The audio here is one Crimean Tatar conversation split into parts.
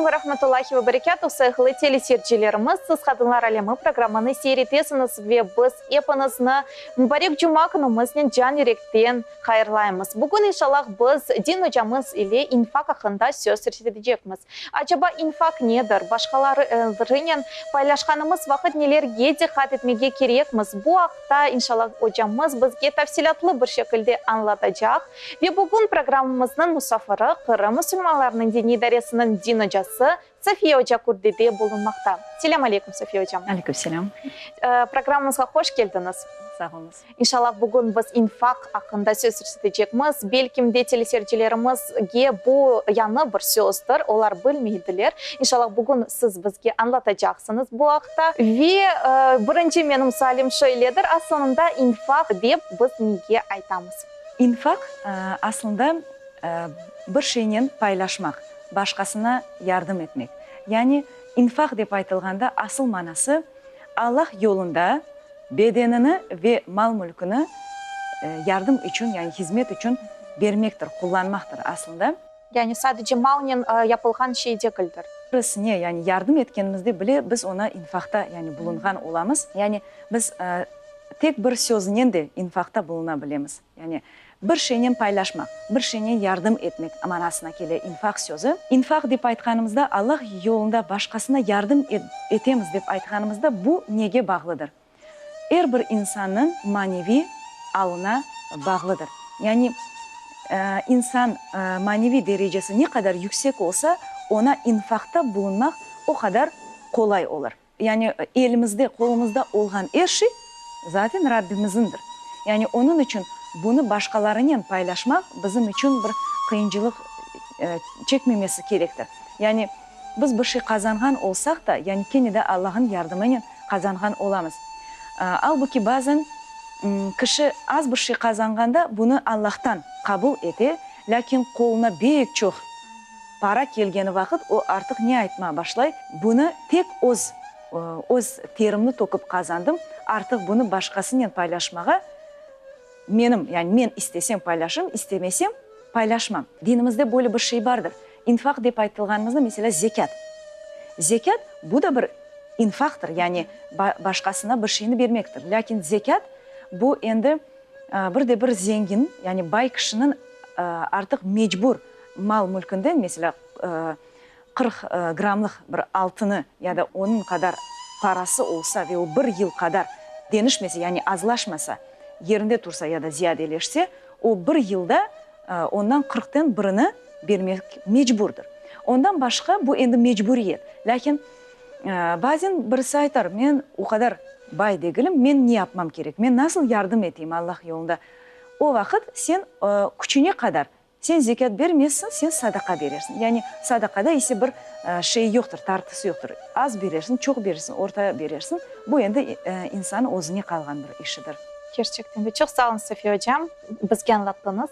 aleyküm ve rahmetullahi ve berekâtuh, sayğılı teleseyircilerimiz, siz Qadınlar alemi programmanı seyir etesiñiz ve biz epiñizni mübarek cuma künümiznen can yürekten hayırlaymız. Bugün inşallah biz din ocamız ile infaq aqqında söz yürsetecekmiz. Acaba infaq nedir, başqalarınen paylaşqanımız vaqıt nelerge diqqat etmege kerekmiz, bu aqta inşallah ocamız bizge tafsilâtlı bir şekilde añlatacaq. Ve bugün programmamıznıñ musafiri Qırım musulmanlarınıñ diniy idaresiniñ din ocası Safiye oca Kurdide bulunmaqta. Selâm aleyküm, Safiye ocam. Aleyküm selâm. Programmamızğa hoş keldiñiz. Sağ oluñız. İnşallah, bugün biz infaq aqqında söz yürsetecekmiz. Belkim de teleseyircilerimizge bu yañı bir sözdir, olar bilmeydiler. İnşallah, bugün siz bizge añlatacaqsıñız bu aqta. Ve birinci menim sualim şöyledir, asılında infaq dep biz nege aytamız? İnfaq, aslında, bir şeynen paylaşmaq, başqasına yardım etmek. Yani, infaq dep aytılğanda asıl manası, Allah yolunda bedenini ve mal-mülküni yardım içün, yani hizmet içün bermektir, qullanmaqtır aslında. Yani sadece malnen yapılğan şey degildir. Birisine, yani yardım etkenimizde bile biz ona infaqta, yani bulunğan olamız. Yani biz tek bir söznen de infaqta buluna bilemiz. Yani bir şeynen paylaşmaq, bir şeynen yardım etmek manasına kele infaq sözü. İnfaq dep aytqanımızda, Allah yolunda başqasına yardım etemiz dep aytqanımızda bu nege bağlıdır? Er bir insannıñ maneviy alına bağlıdır. Yani insan maneviy derecesi ne qadar yüksek olsa, oña infaqta bulunmaq o qadar qolay olur. Yani elimizde, qolumızda olğan er şey zaten Rabbimizindir. Yani onıñ içün bunı başqalarınen paylaşmaq bizim içün bir qıyıncılıq çekmemesi kerektir. Yani biz bir şey qazanğan olsaq da, yani kene de Allah'ın yardımınen qazanğan olamız. Albuki bazen kişi az bir şey qazanğanda bunı Allah'tan qabul ete, lâkin qoluna bek çoq Para kelgeni vaqıt o artıq ne aytmağa başlay, Bunı tek öz, öz terimni töküp qazandım, artıq bunı başqasınen paylaşmağa menim, yani men istesem paylaşırım, istemesem paylaşmam. Dinimizde böyle bir şey bardır. İnfaq dep aytılğanımızda, meselâ, zekât. Zekât, bu da bir infaqtır, yani başqasına bir şeyni bermektir. Lâkin zekât, bu endi Bir de bir zengin, yani bay kişiniñ artıq mecbur mal-mülkünden, meselâ, 40 grammlıq bir altını ya da onıñ qadar parası olsa ve o bir yıl qadar deñişmese, yani azlaşmasa, yerinde tursa ya da ziyadeleşse, o bir yılda ondan qırqten birini bermek mecburdır. Ondan başqa bu endi mecburiyet. Lâkin bazen birisi aytar, men o qadar bay degilim, men ne yapmam kerek, men nasıl yardım eteyim Allah yolunda? O vaqıt sen küçüne qadar, sen zekât bermezsiñ, sen sadaqa berersiñ. Yani sadaqada ise bir şey yoqtır, tartısı yoqtır. Az berersiñ, çoq berersiñ, orta berersiñ, bu endi insannıñ özüne qalğan bir işidir. Kerçekten de çoq sağ oluñ, Safiye ocam, bizge añlattıñız.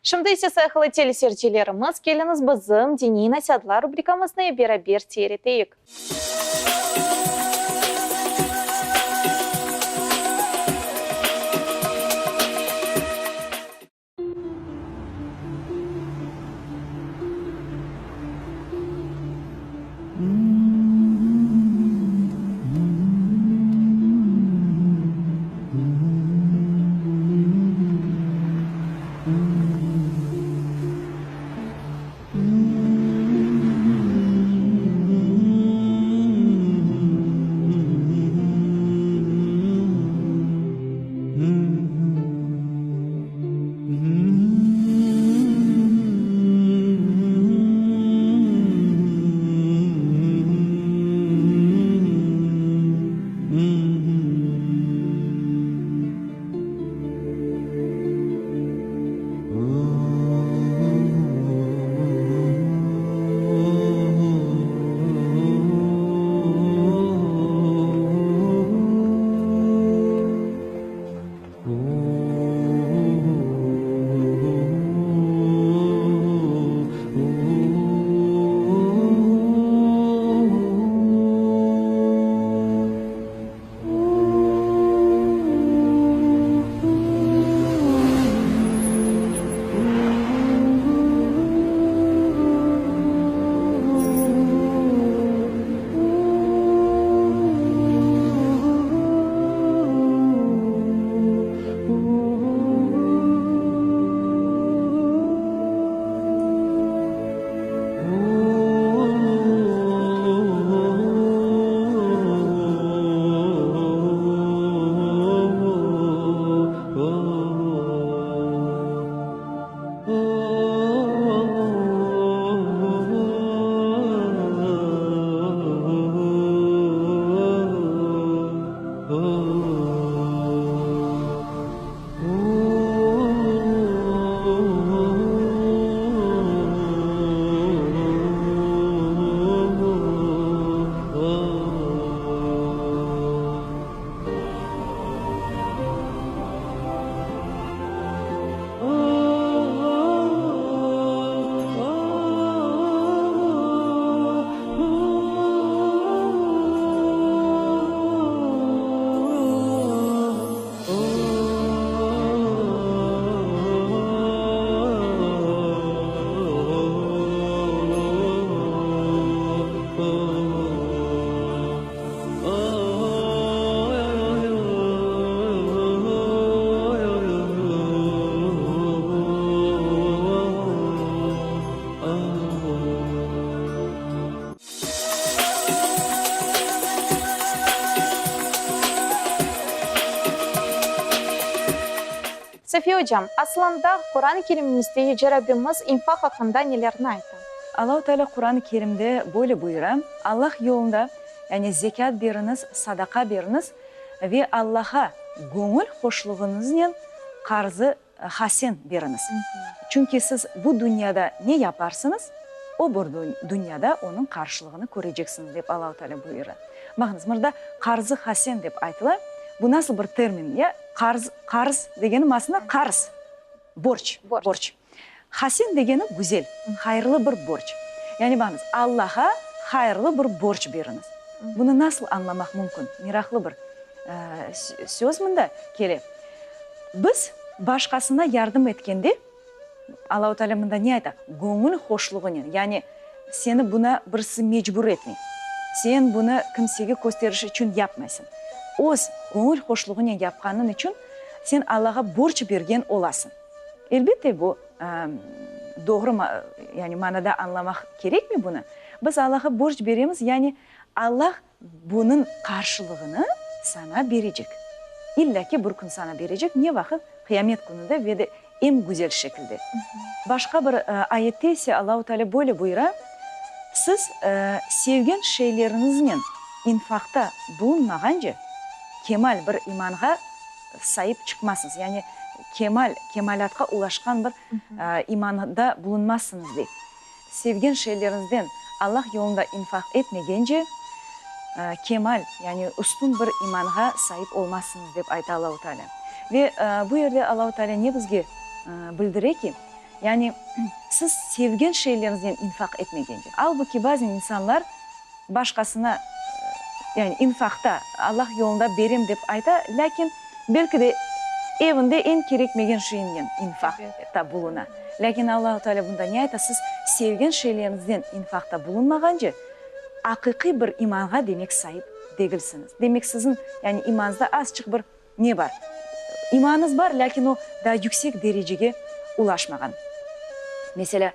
Şimdi ise sayğılı teleseyircilerimiz, keliñiz bizim Diniy nasiatlar rubrikamıznı beraber seyir eteyik. Safiye ocam, asılında Quran-ı Kerimimizde Yüce Rabbimiz infaq aqqında nelerni ayta? Allahu Teala Quran-ı Kerimde böyle buyura, Allah yolunda, yani zekât beriñiz, sadaqa beriñiz ve Allaha göñül hoşluğıñıznen qarzı hasen beriñiz. Çünki siz bu dünyada ne yaparsıñız, o bir dünyada onıñ qarşılığını köreceksiñiz, dep Allahu Teala buyura. Baqıñız, mırda qarzı hasen dep aytıla. Bu nasıl bir termin? Ya qarz, qarız degeni masında qarız, borc, borc. Hasen degeni güzel, hayırlı bir borc. Yani baqıñız, Allağa hayırlı bir borc beriñiz. Bunı nasıl añlamaq mümkün? Meraqlı bir söz mında kele. Biz başqasına yardım etkende, Allahu Teala mında ne ayta? Göñül hoşluğınen, yani seni buna birisi mecbur etmey. Sen bunı kimsege kösteriş içün yapmaysıñ. Öz göñül hoşluğınen yapqanıñ içün sen Allağa borc bergen olasıñ. Elbette, bu doğru yani manada añlamaq kerekmi bunı? Biz Allağa borc beremiz, yani Allah Bunıñ qarşılığını saña berecek. İllâ ki bir kün saña berecek, ne vaqıt? Qıyamet kününde ve de eñ güzel şekilde. Başqa bir ayette ise Allahu Teala böyle buyura, Siz sevgen şeyleriñiznen infaqta bulunmağance, kemal bir imanğa saip çıqmazsıñız, yani kemal, kemalâtqa ulaşqan bir imanda bulunmazsıñız, dey. Sevgen şeyleriñizden Allah yolunda infaq etmegence, kemal, yani üstün bir imanğa saip olmazsıñız, dep ayta Allahu Teala. Ve bu yerde Allahu Teala ne bizge bildire ki, yani siz sevgen şeyleriñizden infaq etmegence. Albuki bazen insanlar başqasına, yani infaqta, Allah yolunda berem dep ayta, lâkin belki de evinde eñ kerekmegen şeyinen infaqta buluna. Lâkin Allahu Teala bunda ne ayta, siz sevgen şeyleriñizden infaqta bulunmağance, aqiqiy bir imanğa demek saip degilsiñiz. Demek siziñ, yani imanıñızda azçıq bir Ne bar? İmanıñız bar, lâkin o daa yüksek derecege ulaşmağan. Meselâ,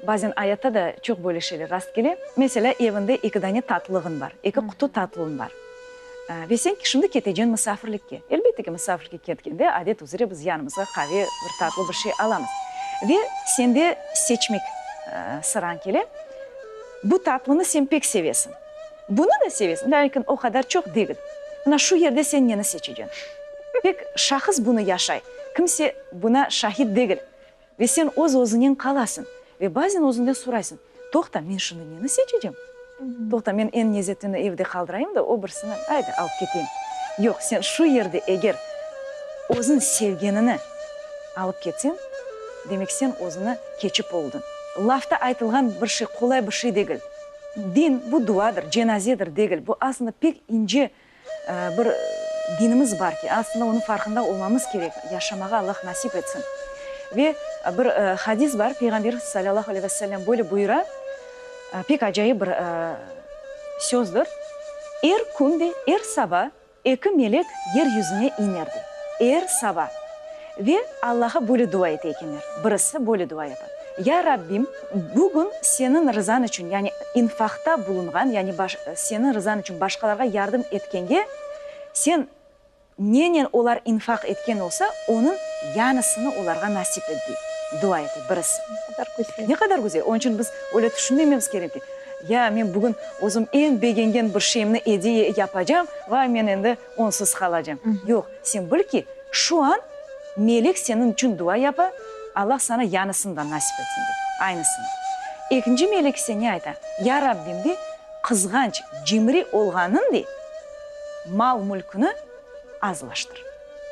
bazen ayatta da çoq böyle şeyler rastkele. Meselâ, evinde eki dane tatlığıñ bar, eki qutu tatlığıñ bar. Ve sen şimdi keteceñ musafirlikke. Elbette ki, musafirlikke ketkende, adet üzre biz yanımızğa qave, bir tatlı bir şey alamız. Ve sende seçmek sırañ kele. Bu tatlını sen pek sevesiñ. Bunı da sevesiñ, lâkin o qadar çoq degil. Mına şu yerde sen neni seçeceñ? Tek şahıs bunı yaşay, kimse buna şahit degil. Ve sen öz-özünen qalasıñ ve bazen özüñden soraysıñ, Toqta, men şimdi neni seçecem? Toqta, men eñ nezetlini evde qaldırayım da, o birisini, ayda, alıp keteyim. Yoq, sen şu yerde eger özüñ sevgenini alıp ketseñ, demek sen özüni keçip oldıñ. Lafta aytılğan bir şey qolay bir şey degil. Din, bu duadır, cenazedir degil, bu aslında pek ince bir dinimiz bar ki, aslında onıñ farqında olmamız kerek, yaşamağa Allah nasip etsin. Ve bir hadis bar, Peyğamberimiz salâllahu aleyhi ve sellem böyle buyura, pek acayip bir sözdür, Er kün de, er saba Eki melek yer yüzüne inerdi. Er saba. Ve Allaha böyle dua ete ekenler. Birisi böyle dua yapa, Ya Rabbim, bugün Seniñ rızañ içün, yani infaqta bulunğan, yani baş, Seniñ rızañ içün başqalarğa yardım etkenge, Sen nenen olar infaq etken olsa, onıñ yanısını olarğa nasip et, dey, dua ete birisi. Ne qadar güzel. Ne qadar güzel. Onıñ içün biz öyle tüşünmememiz kerek ki, Ya, men bugün özüm eñ begengen bir şeyimni ediye yapacam, vay, men endi onsuz qalacam. Yoq, sen bil ki, şu an melek seniñ içün dua yapa, Allah saña yanısını da nasip etsin dep, aynısını. Ekinci melek ise ne ayta? Ya Rabbim, dey, qızğanç, cimri olğanıñ, dey, mal-mülküni azlaştır.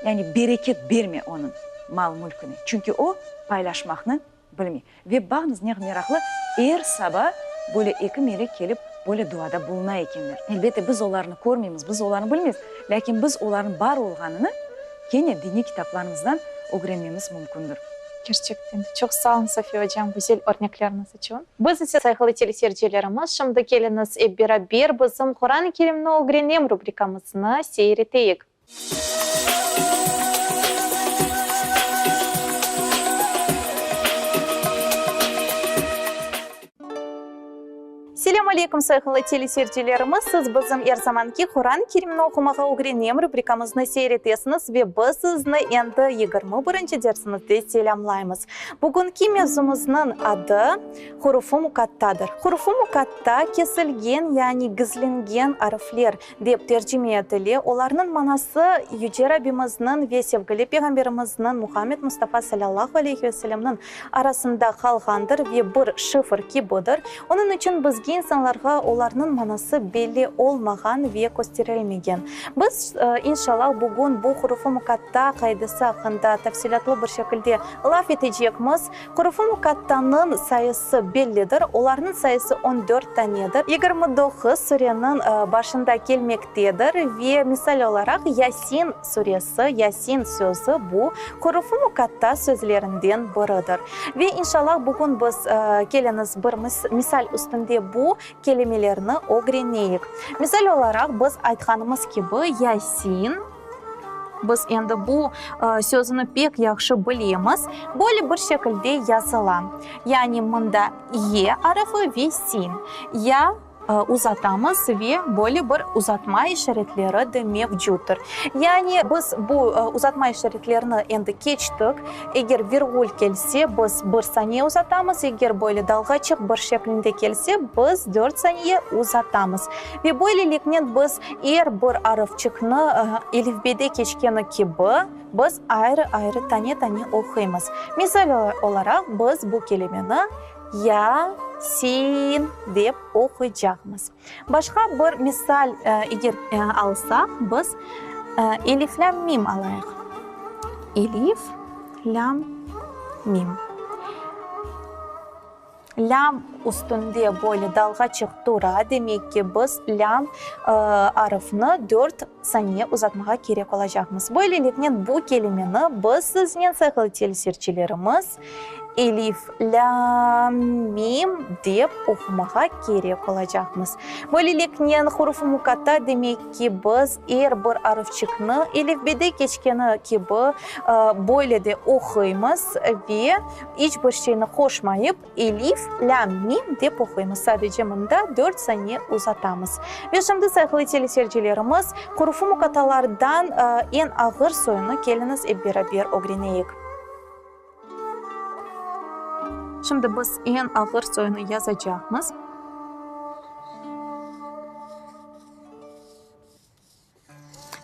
Yani bereket berme onıñ mal-mülküne, çünki o paylaşmaqnı Bilmey. Ve bağıñız ne meraqlı, er saba böyle eki melek kelip, böyle duada buluna ekenler. Elbette, biz olarnı körmeymiz, biz olarnı bilmeymiz, lâkin biz olarnıñ bar olğanını kene diniy kitaplarımızdan ögrenmemiz mümkündir. Kerçekten de, çoq sağ olun, Safiye ocam, güzel örnekleriñiz içün. Biz ise, sayğılı teleseyircilerimiz, şimdi keliñiz ep beraber bizim Quran-ı Kerimni ögrenem rubrikamıznı seyir eteyik. Selâm. Selâm aleyküm, sayğılı teleseyircilerimiz! Siz bizim er zamanki Quran-ı Kerimni oqumağa ögrenem rubrikamıznı seyir etesiñiz ve biz sizni endi 21-nci dersimizde selâmlaymız. Bugünki mevzumıznıñ adı, Huruf-ı mukattadır. Huruf-ı mukatta kesilgen, yani gizlengen arfler dep tercime etile. Olarnıñ manası Yüce Rabbimizniñ ve sevgili Peyğamberimizniñ Muhammed Mustafa salâllahu aleyhi ve sellemniñ arasında qalğandır ve bir şifr kibidir. Onıñ içün bizge, insanlarğa, olarnıñ manası belli olmağan ve kösterilmegen. Biz, inşallah, bugün bu huruf-ı mukatta qaidesi aqqında tafsilâtlı bir şekilde laf etecekmiz. Huruf-ı mukattanıñ sayısı bellidir, olarnıñ sayısı 14 tanedir, 29 sureniñ başında kelmektedir ve, misal olaraq, Yasin suresi, Yasin sözü bu huruf-ı mukatta sözlerinden biridir. Ve, inşallah, bugün biz, keliñiz, bir misal üstünde bu kelimelerni ögreneyik. Misal olaraq, biz aytqanımız kibi, Yasin. Biz endi bu sözüni pek yahşı bilemiz. Böyle bir şekilde yazıla. Yani mında ye arfı ve sin. Ya uzatamız ve böyle bir uzatma işaretleri de mevcuttır. Yani biz bu uzatma işaretlerini endi keçtik. Eger virgül kelse, biz bir saniye uzatamız, eger böyle dalğaçıq bir şeklinde kelse, biz dört saniye uzatamız. Ve böyleliknen biz er bir arıfçıqnı elifbede keçkeni kibi, biz ayrı-ayrı tane-tane oquymız. Misal olaraq, biz bu kelimeni ya, sin dep oquycaqmız. Başqa bir misal eger alsaq, biz elif, lâm, mim alayıq. Elif, lâm, mim. Lâm üstünde böyle dalğaçıq tura, demek ki, biz lâm arfnı dört saniye uzatmağa kerek olacaqmız. Böyleliknen bu kelimeni biz siznen, sayğılı teleseyircilerimiz, elif, lâm, mim dep oqumağa kerek olacaqmız. Böyleliknen huruf-ı mukatta, demek ki, biz er bir arfçıqnı elifbede keçkeni kibi böyle de oquymız ve İç bir şeyni qoşmayıp, elif, lâm, mim dep oquymız. Sadece mında dört saniye uzatamız. Ve şimdi, sayğılı teleseyircilerimiz, huruf-ı muqattalardan eñ ağır soyunı keliñiz ep beraber ögreneyik. Şimdi biz eñ ağır soyunı yazacaqmız.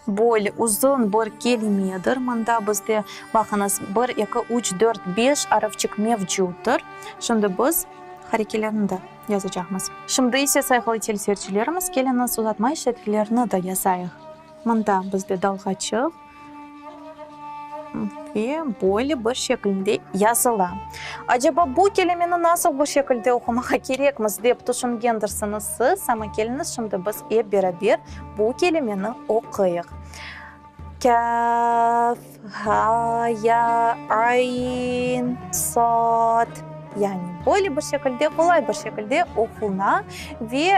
Böyle uzun bir kelimedir. Mında bizde, baqıñız, bir, eki, üç, dört, beş arfçik mevcuttır. Şimdi biz harekelerini de yazacaqmız. Şimdi ise, sayğılı teleseyircilerimiz, keliñiz uzatma işaretlerini de yazayıq. Mında bizde dalğaçıq ve böyle bir şekilde yazıla. Acaba bu kelimeni nasıl bir şekilde oqumağa kerekmiz, dep tüşüngendirsiñiz siz, amma keliñiz şimdi biz ep beraber bu kelimeni oquyıq. Kâf, ha, ya, ayn, sad. Yani böyle bir şekilde, qolay bir şekilde oquna ve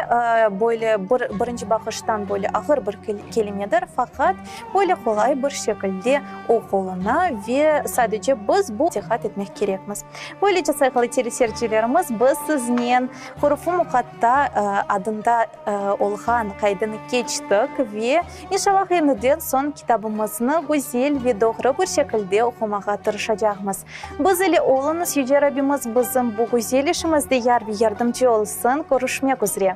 böyle bir birinci baqıştan böyle ağır bir kelimedir, faqat böyle qolay bir şekilde oquluna ve sadece biz bu diqqat etmek kerekmiz. Böylece, sayğılı teleseyircilerimiz, biz siznen Huruf-ı muqatta adında olğan qaideni keçtik ve, inşallah, endiden soñ kitabımıznı güzel ve doğru bir şekilde oqumağa tırışacaqmız. Biz ile oluñız, Yüce Rabbimiz bizim bu güzel işimizde yar ve yardımcı olsun. Körüşmek üzre.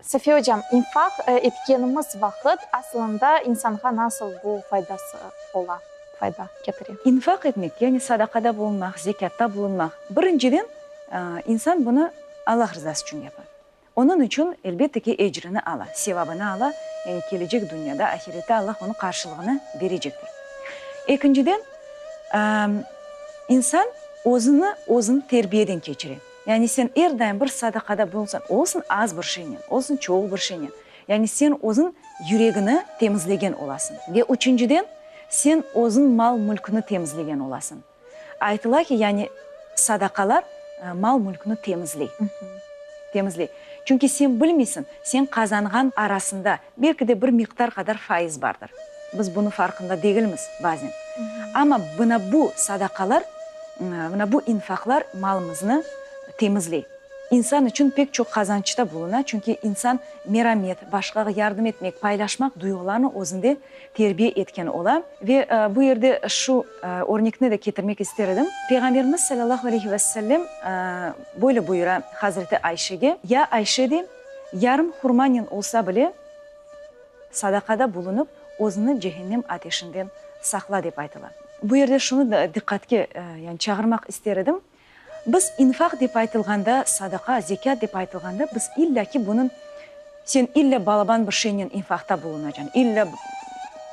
Safiye ocam, infaq etkenimiz vaqıt aslında insanğa nasıl bu faydası ola, fayda ketire? İnfaq etmek, yani sadaqada bulunmaq, zekâtta bulunmaq, birinciden, insan bunı Allah rızası içün yapa. Onıñ içün, elbette ki, ecrini ala, sevabını ala, yani kelecek dünyada, ahirette Allah onıñ qarşılığını berecektir. Ekinciden, insan özüni, özüni terbiyeden keçire. Yani sen er daim bir sadaqada bulunsañ, olsun az bir şeynen, olsun çoq bir şeynen, yani sen özüñ yüregini temizlegen olasıñ. Ve üçünciden, sen özüñ mal-mülküni temizlegen olasıñ. Aytıla ki, yani sadaqalar mal-mülkni temizley. Temizley. Çünki sen bilmeysiñ, sen qazanğan arasında belki de bir miqdar qadar faiz bardır. Biz bunıñ farqında degilmiz bazen. Amma mına bu sadaqalar, mına bu infaqlar malımıznı temizley. İnsan içün pek çoq qazançta buluna, çünki insan meramet, başqağa yardım etmek, paylaşmaq duyğularını özünde terbiye etken ola. Ve bu yerde şu örnekni de ketirmek ister edim. Peyğamberimiz salâllahu aleyhi ve sellem böyle buyura Hazreti Ayşege, Ya Ayşe, dey, yarım hurmanen olsa bile, sadaqada bulunıp, özüni cehennem ateşinden saqla, dep aytıla. Bu yerde şunı da diqqatke, yani çağırmaq ister edim, biz infaq dep aytılğanda, sadaqa, zekât dep aytılğanda, biz illâ ki bunıñ, sen illâ balaban bir şeynen infaqta bulunacañ, illâ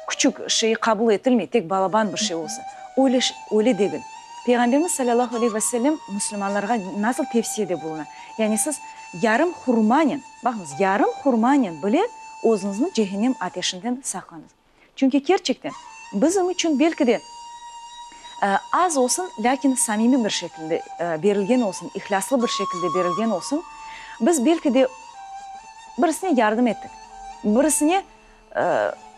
küçük şey qabul etilmey, tek balaban bir şey olsa. Öyle, öyle degil. Peyğamberimiz salâllahu aleyhi ve sellem müslümanlarğa nasıl tevsiyede buluna? Yani siz yarım hurmanen, Baqıñız, yarım hurmanen bile özüñizni cehennem ateşinden saqlañız. Çünki kerçekten, bizim içün belki de az olsun, lâkin samimiy bir şekilde berilgen olsun, ihlâslı bir şekilde berilgen olsun, biz belki de birisine yardım ettik, birisine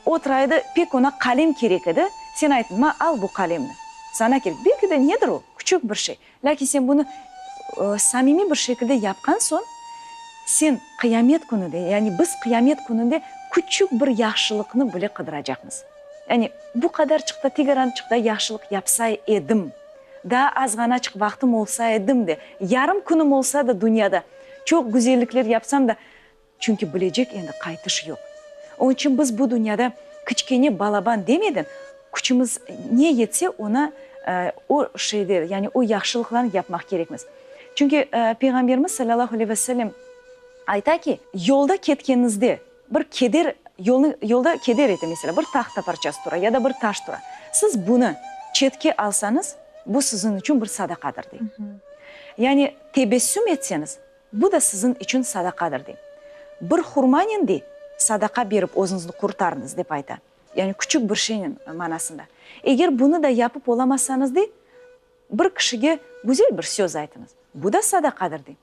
otura edi, pek oña qalem kerek edi, sen ayttıñ, ma, al bu qalemni, saña kerek. Belki de nedir o, küçük bir şey, Lâkin sen bunı samimiy bir şekilde yapqan soñ, sen qıyamet kününde, yani biz qıyamet kününde küçük bir yahşılıqnı bile qıdıracaqmız. Yani bu qadarçıq da, tegerançıq da yahşılıq yapsay edim, daa azğanaçıq vaqtım olsa edim de, yarım künüm olsa da dünyada çoq güzellikler yapsam da, Çünki bilecek endi qaytış yoq. Onıñ içün biz bu dünyada kiçkene, balaban demeden, küçümiz ne yetse, ona o şeyde, yani o yahşılıqlarnı yapmaq kerekmiz. Çünki Peyğamberimiz salâllahu aleyhi ve sellem ayta ki, yolda ketkeniñizde bir keder, yolnı, yolda keder ete, meselâ, bir tahta parçası tura ya da bir taş tura, siz bunı çetke alsañız, bu siziñ içün bir sadaqadır, dey. Yani tebessüm etseñiz, Bu da siziñ içün sadaqadır, dey. Bir hurmanen, dey, sadaqa berip özüñizni qurtarıñız, dep ayta. Yani küçük bir şeynen manasında. Eger bunı da yapıp olamasañız, dey, bir kişige güzel bir söz aytıñız. Bu da sadaqadır, dey.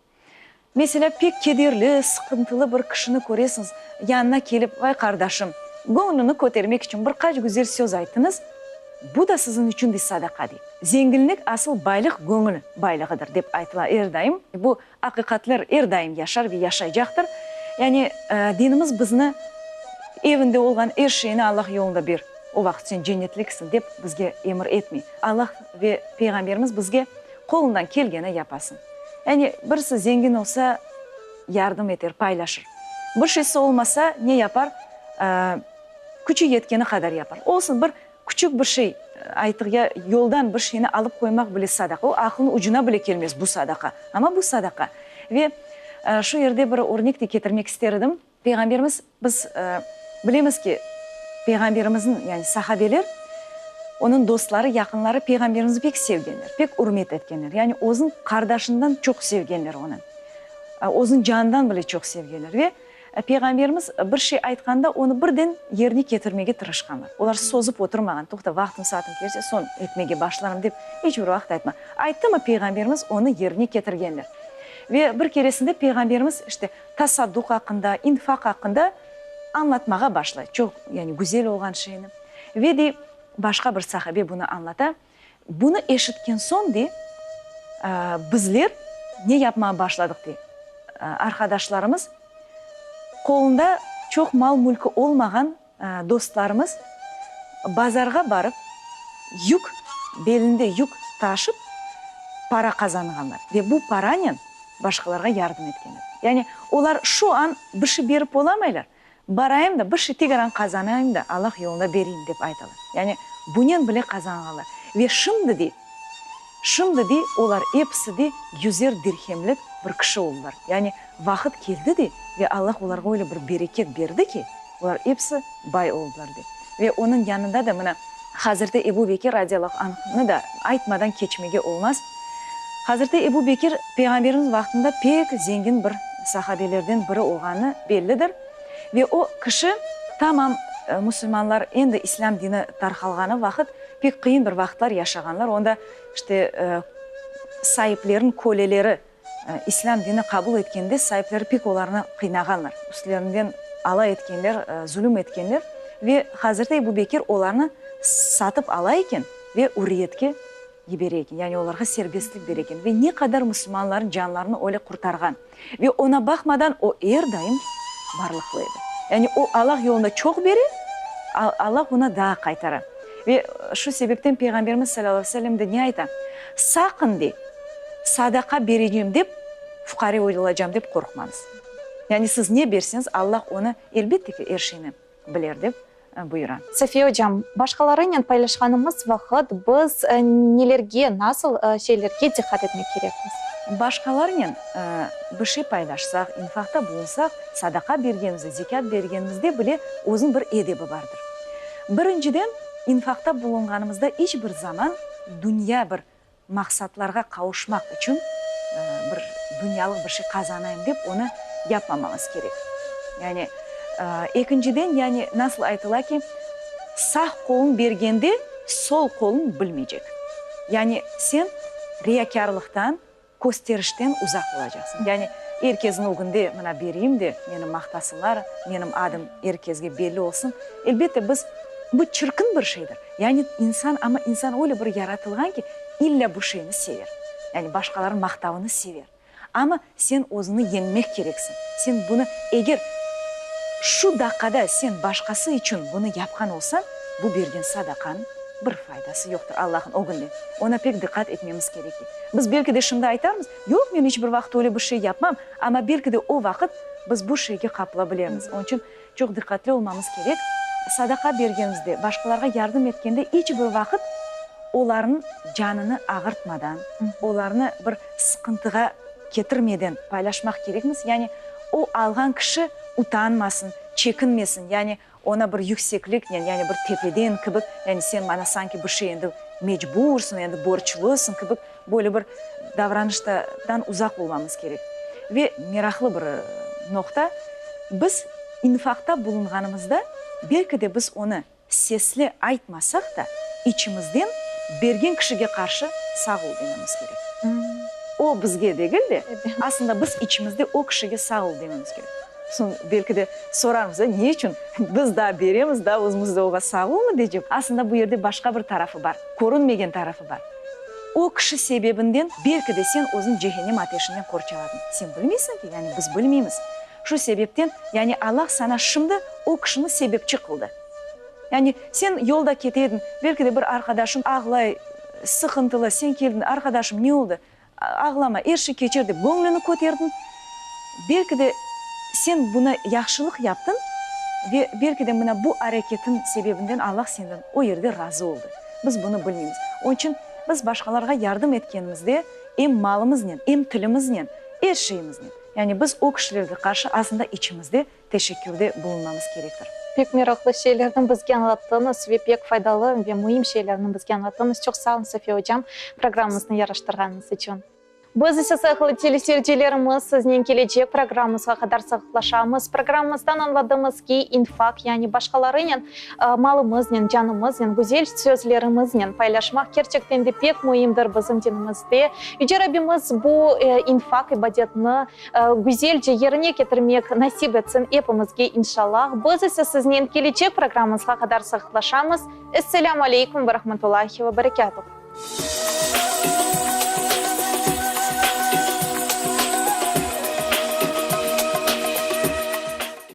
Meselâ, pek kederli, sıqıntılı bir kişini köresiñiz, yanına kelip, Vay, qardaşım, göñlüni kötermek içün bir qaç güzel söz ayttıñız, bu da siziñ içün, dey, sadaqa, dey. Zenginlik asıl baylıq göñül baylığıdır, dep aytıla er daim. Bu aqiqatler er daim yaşar ve yaşaycaqtır. Yani dinimiz bizni evinde olğan er şeyni Allah yolunda ber, o vaqıt sen cennetliksiñ, dep bizge emir etmey. Allah ve Peyğamberimiz bizge qolundan kelgeni yapasıñ. Yani birisi zengin olsa, yardım eter, paylaşır. Bir şeysi olmasa, ne yapar? Küçü yetkeni qadar yapar. Olsun, bir Küçük bir şey, aytıq ya, yoldan bir şeyni alıp qoymaq bile sadaqa. O, aqılnıñ ucuna bile kelmez bu sadaqa. Amma bu sadaqa. Ve şu yerde bir örnek de ketirmek ister edim. Peyğamberimiz, biz bilemiz ki, Peyğamberimizniñ, yani sahabeler, onıñ dostları, yaqınları Peyğamberimizni pek sevgenler, pek ürmet etkenler. Yani özüniñ qardaşından çoq sevgenler onı. Özüniñ canından bile çoq sevgenler. Ve Peyğamberimiz bir şey aytqanda, onı birden yerine ketirmege tırışqanlar. Olar sozıp oturmağan, toqta, vaqtım-saatım kelse, soñ etmege başlarım dep iç bir vaqıt aytma. Ayttımı Peyğamberimiz, onı yerine ketirgenler. Ve bir keresinde Peyğamberimiz, işte, tasadduq aqqında, infaq aqqında añlatmağa başlay, çoq, yani, güzel olğan şeyni. Ve, dey, başqa bir sahabe bunı añlata, Bunı eşitken soñ, dey, bizler ne yapmağa başladıq, dey, arqadaşlarımız, qolunda çoq mal-mülki olmağan dostlarımız bazarğa barıp, yük, belinde yük taşıp, para qazanğanlar ve bu paranen başqalarğa yardım etkenler. Yani olar şu an bir şey berip olamaylar, Barayım da, bir şey tegeran qazanayım da, Allah yolunda bereyim, dep aytalar. Yani, bunen bile qazanğanlar. Ve şimdi de, şimdi de olar episi de yüzer dirhemlik bir kişi oldular. Yani, vaqıt keldi de, ve Allah olarğa öyle bir bereket berdi ki, olar episi bay oldular, de. Ve onıñ yanında da mına Hazreti Ebu Bekir radiyallahu anhnı da aytmadan keçmege olmaz. Hazreti Ebu Bekir Peyğamberimiz vaqtında pek zengin bir sahabelerden biri olğanı bellidir. Ve o kişi tamam musulmanlar endi islâm dini tarqalğanı vaqıt pek qıyın bir vaqıtlar yaşağanlar. Onda işte saiplerin köleleri İslâm dini qabul etkende saipleri pek olarnı qıynağanlar, üstlerinden alay etkenler, zulüm etkenler. Ve Hazreti Ebu Bekir olarnı satıp ala eken ve ürriyetke yibere eken, yani olarğa serbestlik bere eken. Ve ne qadar musulmanların canlarını öyle qurtarğan. Ve oña baqmadan o er daim barlıqlı edi. Yani o Allah yolunda çoq bere, Allah oña daa qaytara. Ve şu sebepten Peyğamberimiz salâllahu aleyhi ve sellem de ne ayta? Saqın, dey, sadaqa berecem dep, fuqare olacam dep qorqmañız. Yani siz ne berseñiz, Allah onı, elbette ki, er şeyni biler, dep buyura. Safiye ocam, başqalarınen paylaşqanımız vaqıt biz nelerge, nasıl şeylerge diqqat etmek kerekmiz? Başqalarınen bir şey paylaşsaq, infaqta bulunsaq, sadaqa bergenimizde, zekât bergenimizde bile özüniñ bir edebi bardır. Birinciden, infaqta bulunğanımızda iç bir zaman dünya bir maqsatlarğa qavuşmaq içün bir dünyalıq bir şey qazanayım dep onı yapmamamız kerek. Yani, ekinciden, yani nasıl aytıla ki, sağ qoluñ bergende sol qoluñ bilmeycek. Yani sen riyakârlıqtan, kösterişten uzaq olacaqsıñ. Yani er kesniñ ögünde mına bereyim de, meni maqtasınlar, menim adım er kesge belli olsun. Elbette, biz, bu çirkin bir şeydir. Yani insan, amma insan öyle bir yaratılğan ki, illa bu şeyni sever. Yani başqalarnıñ maqtavını sever. Amma sen özüñni yeñmek kereksiñ. Sen bunı, eger şu daqqada sen başqası içün bunı yapqan olsañ, bu bergen sadaqañ bir faydası yoqtır Allahnıñ ögünde. Oña pek diqqat etmemiz kerek. Biz belki de şimdi aytarmız, yoq, men iç bir vaqıt öyle bir şey yapmam, amma belki de o vaqıt biz bu şeyge qapıla bilemiz. Onıñ içün Çoq diqqatli olmamız kerek. Sadaqa bergenimizde, başqalarğa yardım etkende iç bir vaqıt olarnıñ canını ağırtmadan, olarnı bir sıqıntığa ketirmeden paylaşmaq kerekmiz. Yani o alğan kişi utanmasın, çekinmesin, yani oña bir yüksekliknen, yani bir tepeden kibik, yani sen maña sanki bir şey endi mecbursıñ, endi borçlısıñ kibik böyle bir davranıştan uzaq olmamız kerek. Ve meraqlı bir noqta, biz infaqta bulunğanımızda, belki de biz onı sesli aytmasaq da, içimizden bergen kişige qarşı sağ ol dememiz kerek. O bizge degil de, aslında biz içimizde o kişige sağ ol dememiz kerek. Soñ belki de sorarmız, ne içün biz daa beremiz, daa özümiz de oğa sağ olmı deycek. Aslında bu yerde başqa bir tarafı bar, körünmegen tarafı bar. O kişi sebebinden belki de sen özüñ cehennem ateşinden qorçaladıñ. Sen bilmeysiñ ki, yani biz bilmeymiz. Şu sebepten, yani Allah saña şimdi o kişini sebepçi qıldı. Yani sen yolda kete ediñ, belki de bir arqadaşıñ ağlay, sıqıntılı, sen keldiñ, arqadaşım, ne oldı? Ağlama, er şey keçer dep göñlüni köterdiñ. Belki de sen buna yahşılıq yaptıñ ve belki de mına bu areketiñ sebebinden Allah senden o yerde razı oldı. Biz bunı bilmeymiz. Onıñ içün biz başqalarğa yardım etkenimizde em malımıznen, em tilimiznen, er şeyimiznen, yani biz o kişilerge qarşı aslında içimizde teşekkürde bulunmamız kerektir. Pek meraqlı şeylerni bizge añlattıñız ve pek faydalı ve müim şeylerni bizge añlattıñız. Çoq sağ olun, Safiye ocam, programmamıznı yaraştırğanıñız içün. Biz ise, sayğılı teleseyircilerimiz, siznen kelecek programmamızğa qadar sağlıqlaşamız. Programmamızdan añladımız ki, infaq, yani başqalarınen malımıznen, canımıznen, güzel sözlerimiznen paylaşmaq kerçekten de pek müimdir bizim dinimizde. Yüce Rabbimiz bu infaq ibadetini güzelce yerine ketirmek nasip etsin epimizge, inşallah. Biz ise siznen kelecek programmamızğa qadar sağlıqlaşamız. Esselâmu aleykum ve rahmetullahi ve berekâtuh.